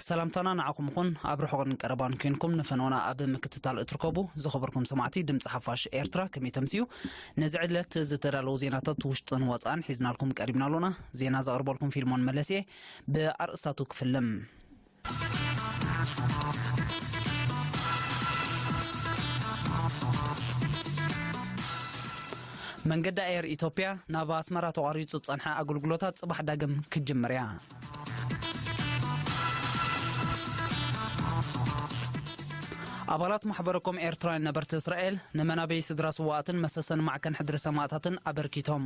ሰላምታና ንዓኹም ይኹን። ኣብ ርሑቕን ቀረባን ኮይንኩም ንፈነውና ኣብ ምክትታል እትርከቡ ዝኸበርኩም ሰማዕቲ ድምፂ ሓፋሽ ኤርትራ፣ ከመይ ተምስዩ? ነዚ ዕለት ዝተዳለዉ ዜናታት ውሽጥን ወፃእን ሒዝናልኩም ቀሪብና ኣሎና። ዜና ዘቕርበልኩም ፊልሞን መለስየ። ብኣርእስታቱ ክፍልም። መንገዲ ኣየር ኢትዮጵያ ናብ ኣስመራ ተቋሪጹ ዝጸንሐ ኣገልግሎታት ጽባሕ ዳግም ክጅምር እያ። ኣባላት ማሕበረ ኮም ኤርትራውያን ነበርቲ እስራኤል ንመናበይ ስድራ ስዋኣትን መሰሰን ማዕከን ሕድሪ ሰማእታትን ኣበርኪቶም።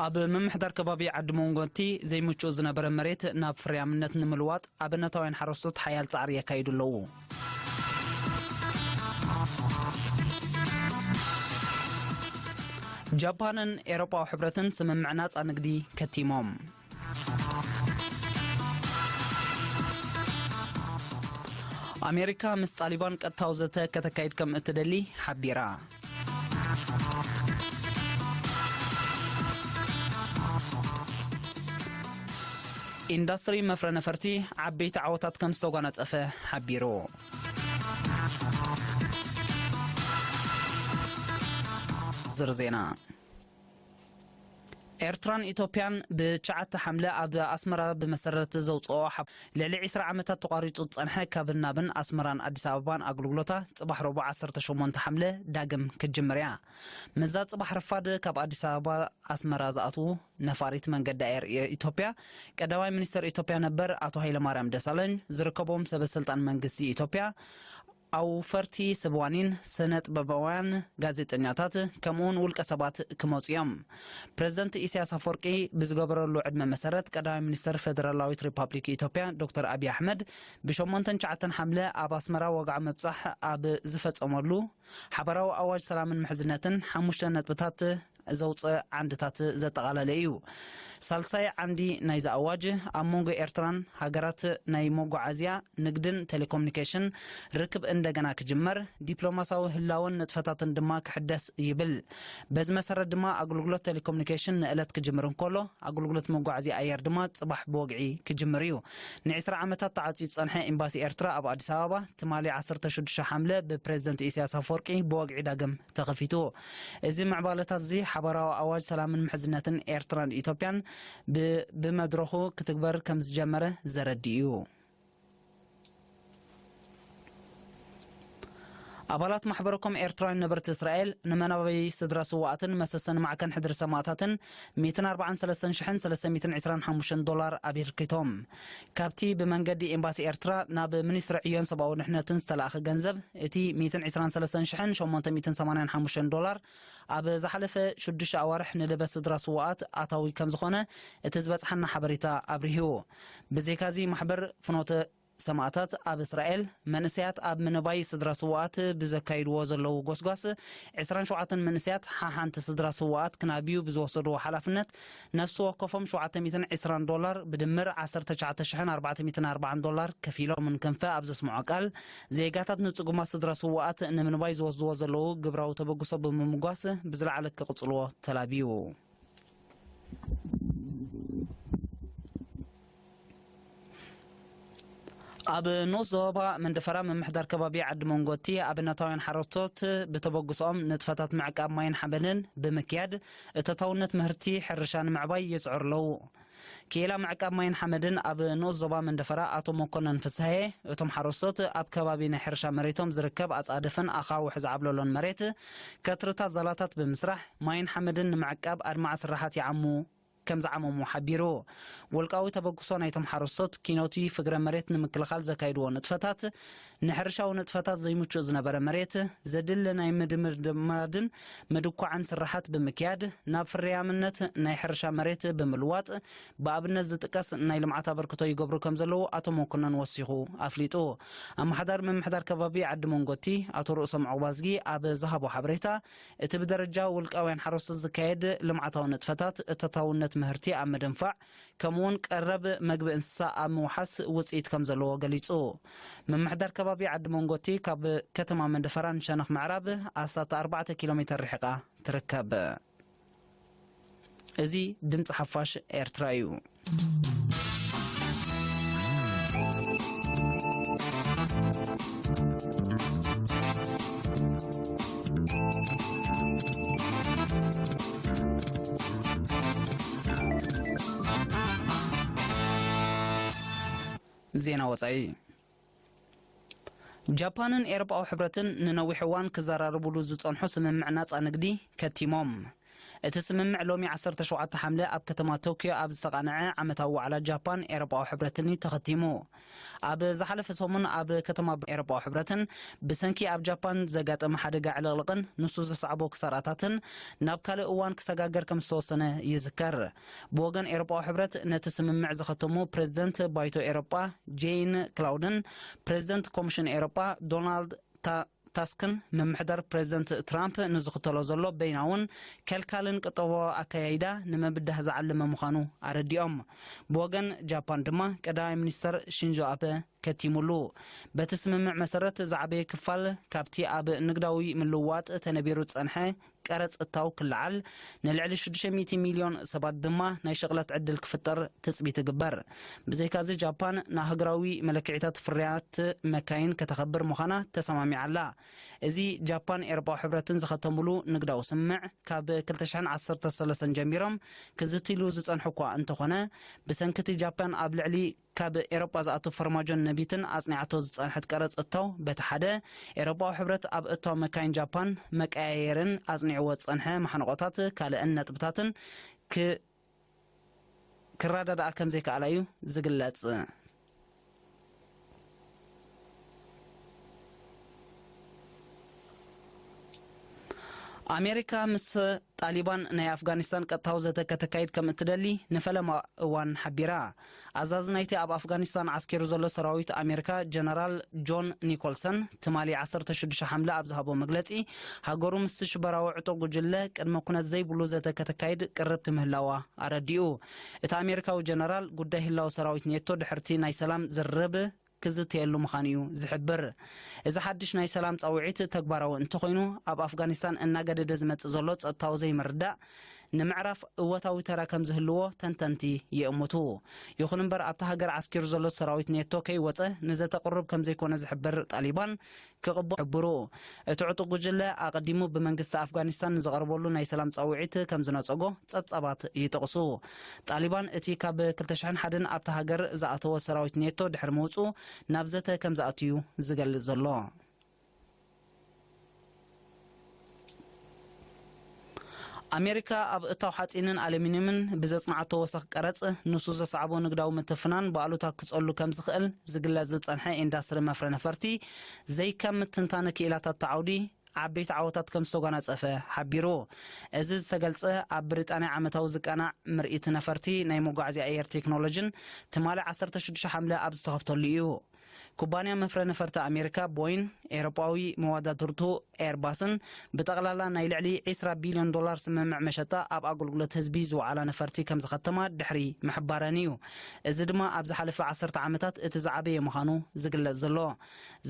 ኣብ ምምሕዳር ከባቢ ዓዲ መንጎቲ ዘይምቹእ ዝነበረ መሬት ናብ ፍርያምነት ንምልዋጥ ኣብነታውያን ሓረስቶት ሓያል ጻዕሪ የካይዱ ኣለዉ። ጃፓንን ኤውሮጳዊ ሕብረትን ስምምዕ ናጻ ንግዲ ከቲሞም። ኣሜሪካ ምስ ጣሊባን ቀጥታዊ ዘተ ከተካይድ ከም እትደሊ ሓቢራ። ኢንዳስትሪ መፍረ ነፈርቲ ዓበይቲ ዓወታት ከም ዝተጓናጸፈ ሓቢሩ። ዝርዝር ዜና። ኤርትራን ኢትዮጵያን ብትሽዓተ ሓምለ ኣብ ኣስመራ ብመሰረት ዘውፅኦ ሓብ-፣ ልዕሊ ዕስራ ዓመታት ተቋሪፁ ዝፀንሐ ካብን ናብን ኣስመራን ኣዲስ ኣበባን ኣገልግሎታ ፅባሕ ረቡዕ ዓሰርተ ሸሞንተ ሓምለ ዳግም ክትጅምር እያ። ምስዛ ፅባሕ ረፋድ ካብ ኣዲስ ኣበባ ኣስመራ ዝኣትዉ ነፋሪት መንገዲ ኣየር ኢትዮጵያ ቀዳማይ ሚኒስትር ኢትዮጵያ ነበር ኣቶ ሃይለማርያም ደሳለኝ ዝርከቦም ሰበ ስልጣን መንግስቲ ኢትዮጵያ ኣውፈርቲ ሰብ ዋኒን፣ ስነ ጥበባውያን፣ ጋዜጠኛታት፣ ከምኡውን ውልቀ ሰባት ክመጹ እዮም። ፕሬዝደንት ኢሳያስ ኣፈወርቂ ብዝገበረሉ ዕድመ መሰረት፣ ቀዳማይ ሚኒስተር ፌደራላዊት ሪፓብሊክ ኢትዮጵያ ዶክተር ኣብይ ኣሕመድ ብሸሞንተን ትሽዓተን ሓምለ ኣብ ኣስመራ ወግዓዊ ምብጻሕ ኣብ ዝፈጸመሉ፣ ሓባራዊ ኣዋጅ ሰላምን ምሕዝነትን ሓሙሽተ ነጥብታት ዘውፅእ ዓንድታት ዘጠቓለለ እዩ። ሳልሳይ ዓንዲ ናይዚ ኣዋጅ ኣብ መንጎ ኤርትራን ሃገራት ናይ መጓዓዝያ፣ ንግድን ቴሌኮሙኒኬሽን ርክብ እንደገና ክጅመር፣ ዲፕሎማሲያዊ ህላወን ንጥፈታትን ድማ ክሕደስ ይብል። በዚ መሰረት ድማ ኣገልግሎት ቴሌኮሙኒኬሽን ንዕለት ክጅምር እንከሎ፣ ኣገልግሎት መጓዓዝያ ኣየር ድማ ጽባሕ ብወግዒ ክጅምር እዩ። ንዕስራ ዓመታት ተዓጽዩ ዝጸንሐ ኤምባሲ ኤርትራ ኣብ ኣዲስ ኣበባ ትማሊ ዓሰርተ ሽዱሽተ ሓምለ ብፕሬዝደንት ኢሳያስ ኣፈወርቂ ብወግዒ ዳግም ተኸፊቱ። እዚ ምዕባለታት እዚ ሓባራዊ ኣዋጅ ሰላምን ምሕዝነትን ኤርትራን ኢትዮጵያን ብ-፣ ብመድረኹ ክትግበር ከም ዝጀመረ ዘረድእ እዩ። ኣባላት ማሕበረ ኮም ኤርትራውያን ነበርቲ እስራኤል ንመናበይ ስድራ ስዋኣትን መሰሰን ማዕከን ሕድሪ ሰማእታትን ሚእትን ኣርባዓን ሰለስተን ሽሕን ሰለስተ ሚእትን ዕስራን ሓሙሽተን ዶላር ኣበርኪቶም። ካብቲ ብመንገዲ ኤምባሲ ኤርትራ ናብ ሚኒስትሪ ዕዮን ሰብኣዊ ድሕነትን ዝተላእኸ ገንዘብ፣ እቲ ሚእትን ዕስራን ሰለስተን ሽሕን ሸሞንተ ሚእትን ሰማንያን ሓሙሽተን ዶላር ኣብ ዝሓለፈ ሽዱሽተ ኣዋርሕ ንልበት ስድራ ስዉኣት ኣታዊ ከም ዝኾነ እቲ ዝበጽሓና ሓበሬታ ኣብሪሁ። ብዘይካዚ ማሕበር ፍኖተ ሰማእታት ኣብ እስራኤል መንእሰያት ኣብ ምንባይ ስድራ ስዉኣት ብዘካይድዎ ዘለዉ ጎስጓስ፣ ዕስራን ሸውዓተን መንእሰያት ሓሓንቲ ስድራ ስዉኣት ክናብዩ ብዝወሰድዎ ሓላፍነት ነፍሲ ወከፎም ሸውዓተ ሚእትን ዕስራን ዶላር፣ ብድምር ዓሰርተ ትሽዓተ ሽሕን ኣርባዕተ ሚእትን ኣርባዓን ዶላር ከፊሎም። ክንፈ ኣብ ዘስምዖ ቃል፣ ዜጋታት ንጽጉማት ስድራ ስዉኣት ንምንባይ ዝወስድዎ ዘለዉ ግብራዊ ተበግሶ ብምምጓስ ብዝለዓለ ክቕጽልዎ ተላብዩ። ኣብ ንኡስ ዞባ መንደፈራ ምምሕዳር ከባቢ ዓዲ መንጎቲ ኣብነታውያን ሓረስቶት ብተበግሶኦም ንጥፈታት ምዕቃብ ማይን ሓመድን ብምክያድ እተታውነት ምህርቲ ሕርሻ ንምዕባይ ይጽዕሩ ኣለዉ። ክኢላ ምዕቃብ ማይን ሓመድን ኣብ ንኡስ ዞባ መንደፈራ ኣቶ መኮነን ፍስሃየ፣ እቶም ሓረስቶት ኣብ ከባቢ ናይ ሕርሻ መሬቶም ዝርከብ ኣጻድፍን ኣኻውሕ ዝዓብለሎን መሬት ከትርታት ዛላታት ብምስራሕ ማይን ሓመድን ንምዕቃብ ኣድማዒ ስራሓት ይዓሙ ከም ዝዓመሙ ሓቢሩ። ውልቃዊ ተበግሶ ናይቶም ሓረስቶት ኪኖቲ ፍግረ መሬት ንምክልኻል ዘካይድዎ ንጥፈታት፣ ንሕርሻዊ ንጥፈታት ዘይምቹእ ዝነበረ መሬት ዘድሊ ናይ ምድምድማድን ምድኳዕን ስራሓት ብምክያድ፣ ናብ ፍርያምነት ናይ ሕርሻ መሬት ብምልዋጥ፣ ብኣብነት ዝጥቀስ ናይ ልምዓት ኣበርክቶ ይገብሩ ከም ዘለዉ ኣቶ መኮነን ወሲኹ ኣፍሊጡ። ኣመሓዳሪ ምምሕዳር ከባቢ ዓዲ መንጎቲ ኣቶ ርእሶም ዑቕባዝጊ ኣብ ዝሃቦ ሓበሬታ፣ እቲ ብደረጃ ውልቃውያን ሓረስቶት ዝካየድ ልምዓታዊ ንጥፈታት እተታውነት ምህርቲ ኣብ ምድንፋዕ፣ ከምኡውን ቀረብ መግቢ እንስሳ ኣብ ምውሓስ ውፅኢት ከም ዘለዎ ገሊጹ። ምምሕዳር ከባቢ ዓዲ መንጎቲ ካብ ከተማ መንደፈራ ንሸነኽ ምዕራብ ኣስታት ኣርባዕተ ኪሎ ሜተር ርሒቓ ትርከብ። እዚ ድምፂ ሓፋሽ ኤርትራ እዩ። ዜና ወፃኢ። ጃፓንን ኤውሮጳዊ ሕብረትን ንነዊሕ እዋን ክዘራረቡሉ ዝጸንሑ ስምምዕ ናጻ ንግዲ ከቲሞም። እቲ ስምምዕ ሎሚ ዓሰርተ ሸውዓተ ሓምለ ኣብ ከተማ ቶክዮ ኣብ ዝተቓንዐ ዓመታዊ ዋዕላ ጃፓን ኤውሮጳዊ ሕብረትን እዩ ተኸቲሙ። ኣብ ዝሓለፈ ሰሙን ኣብ ከተማ ኤውሮጳዊ ሕብረትን ብሰንኪ ኣብ ጃፓን ዘጋጠመ ሓደጋ ዕልቕልቕን ንሱ ዘስዓቦ ክሳራታትን ናብ ካልእ እዋን ክሰጋገር ከም ዝተወሰነ ይዝከር። ብወገን ኤውሮጳዊ ሕብረት ነቲ ስምምዕ ዘኸተሙ ፕሬዝደንት ባይቶ ኤውሮጳ ጄን ክላውድን ፕሬዝደንት ኮሚሽን ኤውሮጳ ዶናልድ ታ-፣ ታስክን ምምሕዳር ፕሬዝደንት ትራምፕ ንዝኽተሎ ዘሎ በይናውን ከልካልን ቁጠባዊ ኣካያይዳ ንምብዳህ ዝዓለመ ምዃኑ ኣረዲኦም። ብወገን ጃፓን ድማ ቀዳማይ ሚኒስተር ሺንዞ ኣበ ከቲሙሉ። በቲ ስምምዕ መሰረት ዝዓበየ ክፋል ካብቲ ኣብ ንግዳዊ ምልውዋጥ ተነቢሩ ዝጸንሐ ቀረጽ እታው ክለዓል፣ ንልዕሊ ሽዱሽተ ሚእቲ ሚልዮን ሰባት ድማ ናይ ሽቕለት ዕድል ክፍጠር ትጽቢት ይግበር። ብዘይካዚ ጃፓን ንኣህጉራዊ መለክዒታት ፍርያት መካይን ከተኸብር ምዃና ተሰማሚዓ ኣላ። እዚ ጃፓን ኤውሮጳዊ ሕብረትን ዝኸተሙሉ ንግዳዊ ስምምዕ ካብ ክልተ ሽሕን ዓሰርተ ሰለስተን ጀሚሮም ክዝትይሉ ዝጸንሑ እኳ እንተኾነ፣ ብሰንኪ እቲ ጃፓን ኣብ ልዕሊ ካብ ኤውሮጳ ዝኣቱ ፈርማጆን ነቢትን ኣጽኒዓቶ ዝጸንሐት ቀረጽ እታው በቲ ሓደ፣ ኤውሮጳዊ ሕብረት ኣብ እታው መካይን ጃፓን መቀያየርን ኣጽኒዕዎ ዝጸንሐ ማሕንቖታት ካልእን ነጥብታትን ክ-፣ ክረዳድኣ ከም ዘይከኣላ እዩ ዝግለጽ። ኣሜሪካ ምስ ጣሊባን ናይ ኣፍጋኒስታን ቀጥታዊ ዘተ ከተካይድ ከም እትደሊ ንፈለማ እዋን ሓቢራ። ኣዛዚ ናይቲ ኣብ ኣፍጋኒስታን ዓስኪሩ ዘሎ ሰራዊት ኣሜሪካ ጀነራል ጆን ኒኮልሰን ትማሊ ዓሰርተ ሽዱሽተ ሓምለ ኣብ ዝሃቦ መግለጺ፣ ሃገሩ ምስ ሽበራዊ ዕጡቕ ጉጅለ ቅድመ ኩነት ዘይብሉ ዘተ ከተካይድ ቅርብቲ ምህላዋ ኣረዲኡ። እቲ ኣሜሪካዊ ጀነራል ጉዳይ ህላወ ሰራዊት ኔቶ ድሕርቲ ናይ ሰላም ዝርርብ ክዝተየሉ ምዃኑ እዩ ዝሕብር። እዚ ሓድሽ ናይ ሰላም ጻውዒት ተግባራዊ እንተኾይኑ፣ ኣብ ኣፍጋኒስታን እናገደደ ዝመጽእ ዘሎ ጸጥታዊ ዘይምርዳእ ንምዕራፍ እወታዊ ተራ ከም ዝህልዎ ተንተንቲ ይእምቱ። ይኹን እምበር፣ ኣብታ ሃገር ዓስኪሩ ዘሎ ሰራዊት ኔቶ ከይወጸ ንዘተ ቅሩብ ከም ዘይኮነ ዝሕብር ጣሊባን ክቕበ ሕብሩ። እቲ ዕጡቕ ጉጅለ ኣቐዲሙ ብመንግስቲ ኣፍጋኒስታን ንዝቐርበሉ ናይ ሰላም ጻውዒት ከም ዝነጸጎ ጸብጻባት ይጠቕሱ። ጣሊባን እቲ ካብ ክልተ ሽሕን ሓደን ኣብታ ሃገር ዝኣተወ ሰራዊት ኔቶ ድሕሪ ምውጽኡ ናብ ዘተ ከም ዝኣቱ እዩ ዝገልጽ ዘሎ። ኣሜሪካ ኣብ እታው ሓጺንን ኣሉሚንየምን ብዘጽንዓቶ ወሰኽ ቀረጽ ንሱ ዘስዓቦ ንግዳዊ ምትፍናን ብኣሉታ ክጸሉ ከም ዝኽእል ዝግለጽ ዝጸንሐ ኢንዳስትሪ መፍረ ነፈርቲ ዘይከም ትንታነ ክኢላታት ዓውዲ ዓበይቲ ዓወታት ከም ዝተጓናጸፈ ሓቢሩ። እዚ ዝተገልጸ ኣብ ብሪጣንያ ዓመታዊ ዝቃናዕ ምርኢት ነፈርቲ ናይ መጓዓዝያ ኣየር ቴክኖሎጂን ትማሊ ዓሰርተ ሽዱሽተ ሓምለ ኣብ ዝተኸፍተሉ እዩ። ኩባንያ መፍረ ነፈርቲ ኣሜሪካ ቦይን፣ ኤውሮጳዊ መወዳድርቱ ኤርባስን ብጠቕላላ ናይ ልዕሊ ዕስራ ቢልዮን ዶላር ስምምዕ መሸጣ ኣብ ኣገልግሎት ህዝቢ ዝወዓላ ነፈርቲ ከም ዝኸተማ ድሕሪ ምሕባረን እዩ። እዚ ድማ ኣብ ዝሓለፈ ዓሰርተ ዓመታት እቲ ዝዓበየ ምዃኑ ዝግለጽ ዘሎ።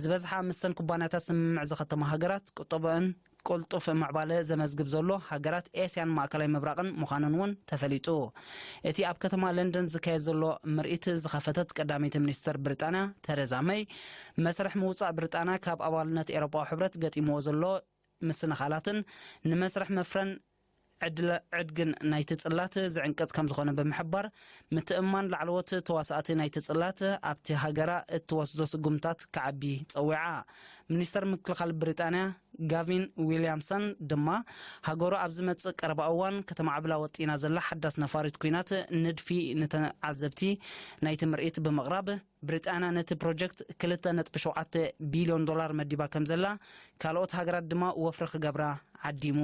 ዝበዝሓ ምስተን ኩባንያታት ስምምዕ ዝኸተማ ሃገራት ቁጠበአን ቅልጡፍ ምዕባለ ዘመዝግብ ዘሎ ሃገራት ኤስያን ማእከላይ ምብራቕን ምዃነን እውን ተፈሊጡ። እቲ ኣብ ከተማ ለንደን ዝካየድ ዘሎ ምርኢት ዝኸፈተት ቀዳመይቲ ሚኒስተር ብሪጣንያ ተረዛ መይ፣ መስርሕ ምውጻእ ብሪጣንያ ካብ ኣባልነት ኤውሮጳዊ ሕብረት ገጢምዎ ዘሎ ምስንኻላትን ንመስርሕ መፍረን ዕድለ-፣ ዕድግን ናይቲ ጽላት ዝዕንቅጽ ከም ዝኾነ ብምሕባር፣ ምትእምማን ላዕለዎት ተዋሳእቲ ናይቲ ጽላት ኣብቲ ሃገራ እትወስዶ ስጉምታት ክዓቢ ጸዊዓ። ሚኒስተር ምክልኻል ብሪጣንያ ጋቪን ዊልያምሰን ድማ፣ ሃገሩ ኣብ ዝመጽእ ቀረባ እዋን ከተማዕብላ ወጢና ዘላ ሓዳስ ነፋሪት ኲናት ንድፊ ንተዓዘብቲ ናይቲ ምርኢት ብምቕራብ፣ ብሪጣንያ ነቲ ፕሮጀክት ክልተ ነጥቢ ሸውዓተ ቢልዮን ዶላር መዲባ ከም ዘላ፣ ካልኦት ሃገራት ድማ ወፍሪ ክገብራ ዓዲሙ።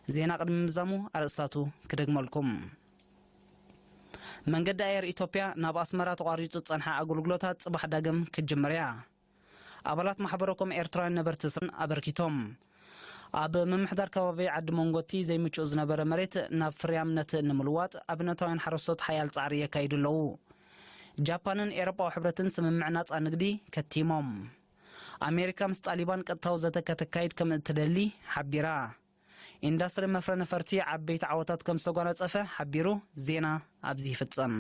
ዜና ቅድሚ ምዛሙ ኣርእስታቱ ክደግመልኩም። መንገዲ ኣየር ኢትዮጵያ ናብ ኣስመራ ተቋሪጹ ዝጸንሐ ኣገልግሎታት ጽባሕ ዳግም ክጅምር እያ። ኣባላት ማሕበረኮም ኤርትራውያን ነበርቲ ስራን ኣበርኪቶም። ኣብ ምምሕዳር ከባቢ ዓዲ መንጎቲ ዘይምቹእ ዝነበረ መሬት ናብ ፍርያምነት ንምልዋጥ ኣብነታውያን ሓረስቶት ሓያል ጻዕሪ የካይዱ ኣለዉ። ጃፓንን ኤውሮጳዊ ሕብረትን ስምምዕ ናጻ ንግዲ ከቲሞም። ኣሜሪካ ምስ ጣሊባን ቀጥታዊ ዘተ ከተካይድ ከም እትደሊ ሓቢራ። ኢንዱስትሪ መፍረ ነፈርቲ ዓበይቲ ዓወታት ከም ዝተጓናጸፈ ሓቢሩ። ዜና ኣብዚ ይፍጸም።